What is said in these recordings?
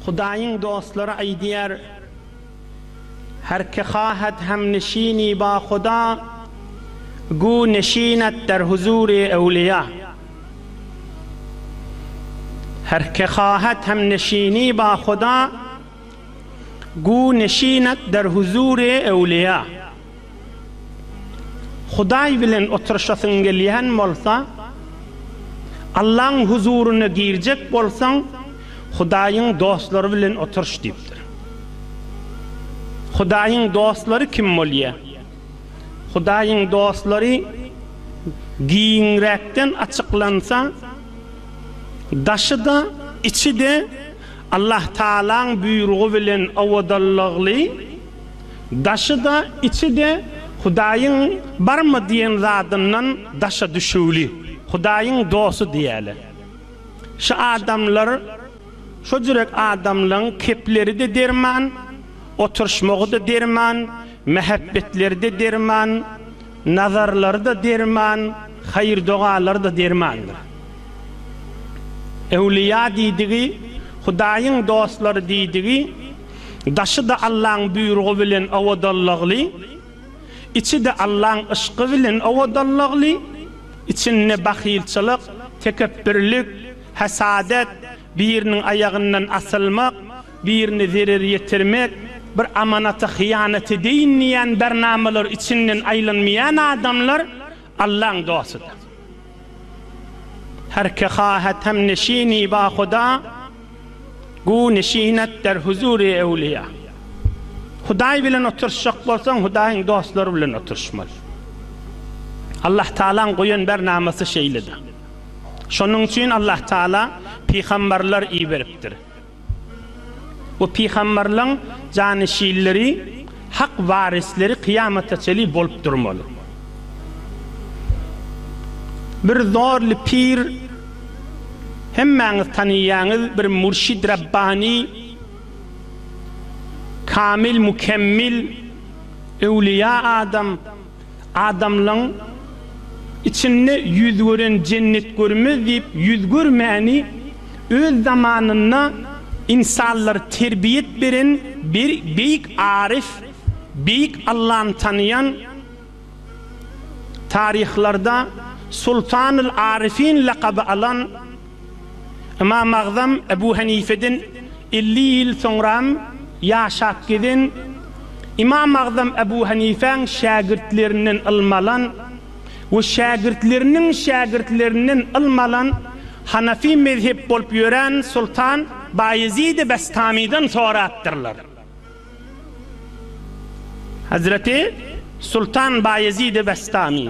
Hudaýyň dostlary aýdýar, Her ki hahat hemnişini ba Huda, gu neşinet der huzuri ewliýa. Her ki hahat hemnişini ba Huda, gu neşinet der huzuri ewliýa. Hudaý bilen oturyşasyň gelýän bolsa, Allaň huzuryna girjek bolsaň, Hudaýyň dostlary bilen oturyş diýipdir. Hudaýyň dostlary kim bolýar? Hudaýyň dostlary giňräkden açyklansa, daşy-da, içi-de Allah Tagalaň buýrugy bilen owadanlygly, Daşy-da, içi-de Hudaýyň barma diýen zadyndan daşa düşüwli. Hudaýyň dosty diýýärler. Şu adamlar, şo jürek adamlaň kepleri-de derman, oturyşmagy-da derman, mähebbetleri-de derman, nazarlary-da derman, haýyr-dogalary-da dermandyr. Öwlüýa diýdigi, Hudaýyň dostlary diýdigi, Daşy-da Allaň buýrugy bilen owadanlygly, içi-de Allaň yşky bilen owadanlygly, içinde bahylçylyk, tekepbirlik, hasadet, biriniň aýagyndan asylmak, birine zerer ýetirmek, bir amanata hyýanat edeýin diýen bernamalar içinden aýlanmaýan adamlar Allaň dostudyr. Her ke hahet hem neşini ba Huda, Gu neşinet der huzuri ewliýa. Hudaý bilen oturyşjak bolsaň, Hudaýyň dostlary bilen oturyşmaly. Allah Tagalaň goýan bernamasy şeýledir. Şonuň üçin Allah Tagala pygamberler iberipdir. Bu pygamberleň janyşinleri, hak warisleri kyýamata çenli bolup durmaly. Bir zorly pir, hemmäňiz tanyýaňyz, bir mürşid Rabbani, kamil, mükemmil, öwlüýa adam, Adamlaň içinde ýüz gören jennet görmez diýip ýüz görmäni öz zamanynda ynsanlara terbiýet beren bir beýik aryf, beýik Allany tanaýan taryhlarda Sultanyl Aryfin lakaby alan Ymam Agzam Ebu Hanifeden 50 ýyl soňram ýaşap gezen Ymam Agzam Ebu Hanifäň şägirtlerinden ylm alan we şägirtleriniň şägirtlerinden ylm alan Hanafi mezhep bolup ýörän Sultan Baýezidi Bestamydan sorapdyrlar. Hazreti Sultan Baýezidi Bestamy,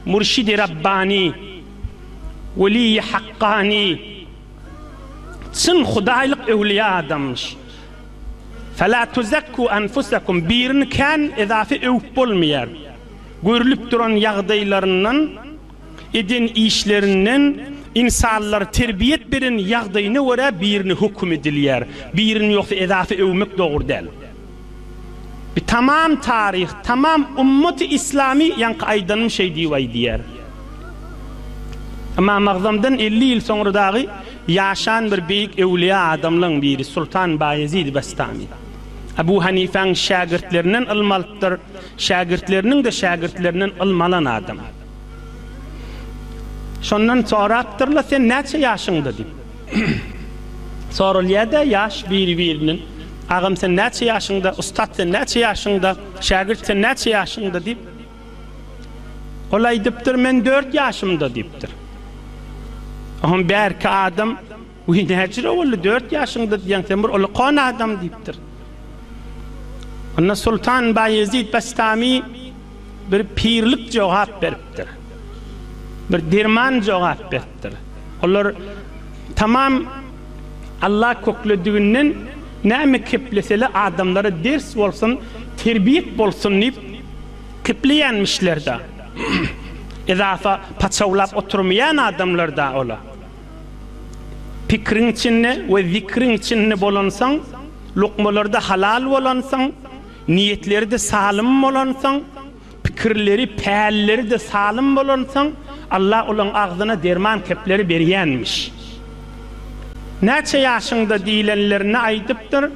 Mürşidi Rabbani, Weliýi Hakkany, çyn hudaýlyk öwlüýä adamyş. Fela tuzekku enfusekum, birini kän ezafe öwüp bolmaýar. Görlüp duran ýagdaýlaryndan eden işlerinden ynsanlara terbiýet beren ýagdaýyna görä birine höküm edilýär, birini ýogsa edafa öwmek dogry däl. Bi tamam taryh, tamam ummaty islamy ýaňky aýdanym şeý diýip aýdýar. Ymam Agzamdan 50 ýyl soňra dagy ýaşan bir beýik öwlüýä adamlaň biri Sultan Baýezid Bestami. Abu Hanifäň şägirtlerinden ylym alypdyr, şägirtleriniň-de şägirtlerinden ylym alan adam. Şondan sorapdyrlar, sen näçe ýaşyňda diýip. Soralýar-da ýaş biri-birinden, agam sen näçe ýaşyňda, ussat sen näçe ýaşyňda, şägirt sen näçe ýaşyňda diýip. Ol aýdypdyr, men dört ýaşymda diýipdir. Oňam bärki adam, Wiý, näjüre boldy, dört ýaşyňda diýýäň, sen bir uly-kon adam diýipdir. Onda Sultan Baýezid Bastami bir pirlik jogap beripdir. Bir derman jogap beripdir. Olar tamam Allah köklediginden näme keplesele adamlara ders bolsun, terbiýet bolsun diýip kepleýänmişler-da. Ezafa paçawlap oturmaýan adamlar-da olar. Pikriň içinde we zikriň içinde bolansoň, lukmalarda halal bolansoň, niýetleri-de salym bolansoň, pikirleri, pälleri-de salym bolansoň, Allah olaň agzyna derman kepleri berýänmiş. Näçe ýaşyňda diýlenlerinde aýdypdyr,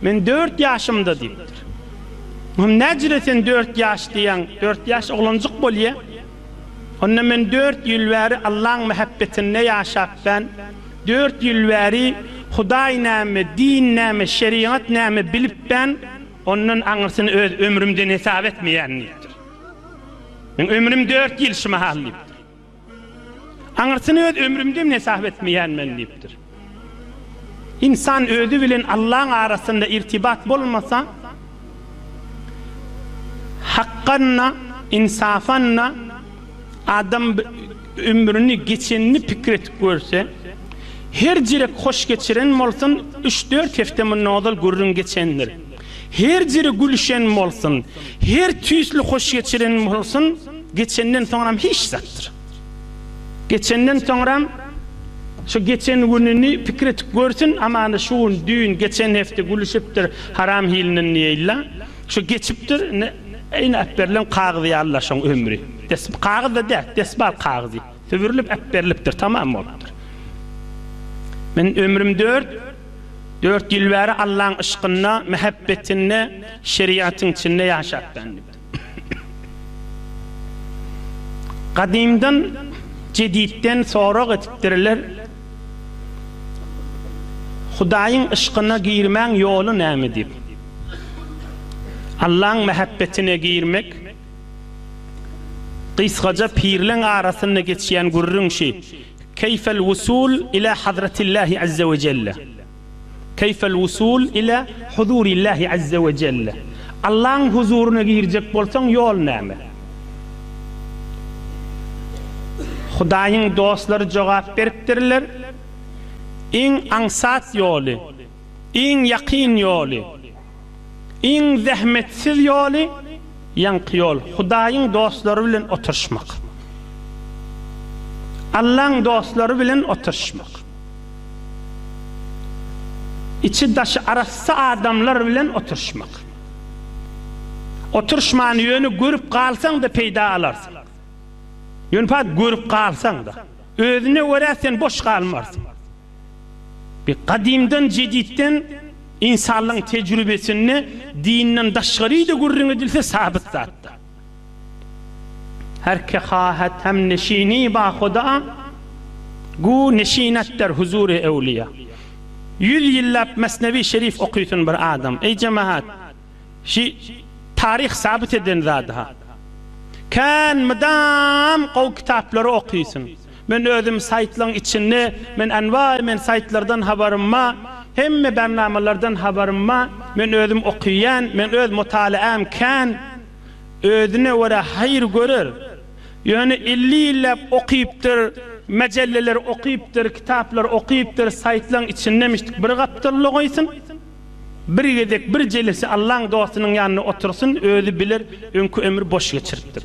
Men dört ýaşymda diýipdir. Hum näjüre sen dört ýaş diýýäň, dört ýaş oglanjyk bolýa. Onda men dört ýyl bäri Allaň mähebbetinde ýaşapbän, dört ýyl bäri Hudaý näme, din näme, şerigat näme bilipbän, ondan aňyrsyny öz ömrümden hesap etmeýän diýipdir. Meň ömrüm dört ýyl şu mahal diýipdir. Aňyrsyny öz ömrümden hesap etmeýän men diýipdir. Ynsan özi bilen Allaň arasynda irtibat bolmasa, hakgan-da, ynsafan-da adam ömrüni geçenini pikir edip görse, her jirek hoş geçiren bolsun, üç-dört hepde mundan ozal gürrüň geçendir. Her jire gülüşen bolsun, her tüýsli hoş geçiren bolsun, geçenden soňram hiç zatdyr. Geçenden soňram şu geçen gününi pikir edip görsün, amana şu gün, düýn, geçen hepde gülüşipdir, haram hilinden diýeýin-la. Şu geçipdir, indi eýni äpberilen kagyz ýaly-la şoň ömri. Des, kagyz-da däl, desmal kagyzy. Sübürilip äpberilipdir, tamam bolupdyr. Men ömrüm dört, dört ýyl bäri Allaň yşkynda, mähebbetinde, şeriatyň içinde ýaşapdan diýipdir. Gadymdan, jeditden sorag edipdirler, Hudaýyň yşkyna girmäň ýoly näme diýip. Allaň mähebbetine girmek, gysgaja pirleň arasynda geçýän gürrüň şi, Keýfel wusul ila hazretillahi azze we jelle. Keýfel wusul ila huzurillahi azze we jelle. Allaň huzuryna girjek bolsaň ýol näme? Hudaýyň dostlary jogap beripdirler, Iň aňsat ýoly, iň ýakyn ýoly, iň zähmetsiz ýoly ýaňky ýol, Hudaýyň dostlary bilen oturyşmak. Allaň dostlary bilen oturyşmak. Içi-daşy arassa adamlar bilen oturyşmak. Oturyşmany ýöne görüp galsaň-da peýda alarsyň. Ýöne pat görüp galsaň-da. Özüne görä sen boş galmarsyň. Bir gadymdan jeditden ynsanlaryň tejrübesinde dinden daşgary-da gürrüň edilse sabyt zatda. Her ke hahet hem neşini ba Huda, gu neşinet der huzuri ewliýa. Ýüz ýyllap Mesnewi Şerif okysyn bir adam. Eý jemagat, şi taryh sabyt eden zady-ha. Kän mydam gowy kitaplary okysyn. Men özüm saýtlaň içinde, men anwaý men saýtlardan habarym ba, hemme bernamalardan habarym ba, men özüm okyýan, men öz mutalaam kän. Özüne görä haýyr görer. Ýöne 50 ýyllap okypdyr, mejelleler okypdyr, kitaplar okypdyr, saýtlaň içindemişdik bir gapdalda goýsun. Bir gezek bir jelese Allaň dostunyň ýanynda otursyn, özi biler, öňki ömri boş geçiripdir.